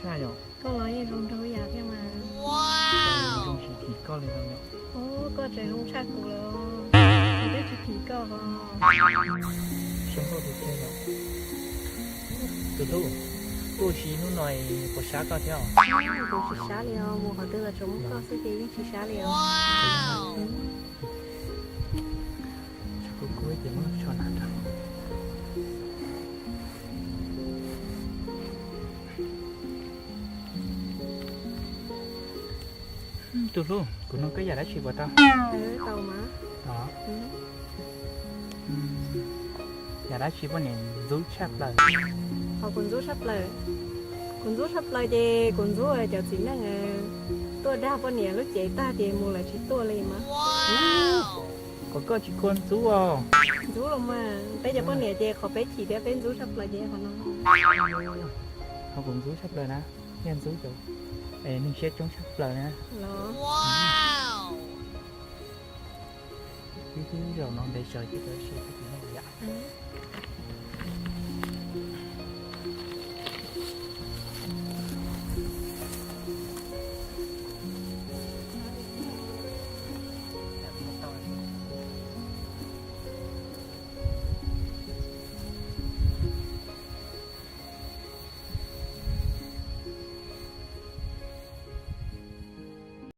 Tag yom. Koj los yeej zoo nraug ib yam thiab mas. Zoo tsis phim koj li no yom. Ub, koj tseem zoo tshaj kuv lawm. Kuv twb tsis phim koj os. Xyov koj tus twg yom. Tus hlub, kuv ua si hnub no puas sab koj thiab os? Kuv tsis sab li os, mus qhov twg los tsuas muaj koj xwb ces yeej tsis sab li os. Kuv kuv ces muab tsho na rau. Tus hlub, kuv nug koj yam dab tsi puas tau? Tau mas. Yam dab tsi poj niam ntxub tshaj plaws? Qhov kuv ntxub tshaj plaws, kuv ntxub tshaj plaws ces kuv ntxub cov txiv neej tuaj dag poj niam lub cev tag ces mus lawm tsis tuaj li mas. Qhov koj tsis kua ntxub os. Ntxub los mas, peb cov poj niam ces qhov peb chim thiab peb ntxub tshaj plaws ces qhov no. Qhov kuv ntxub tshaj plaws na, yog ntxub cov neeg siab coob tshaj plaws na. Los. Twb twb zaum no ntev tsawv ces tau sim tus neeg yam.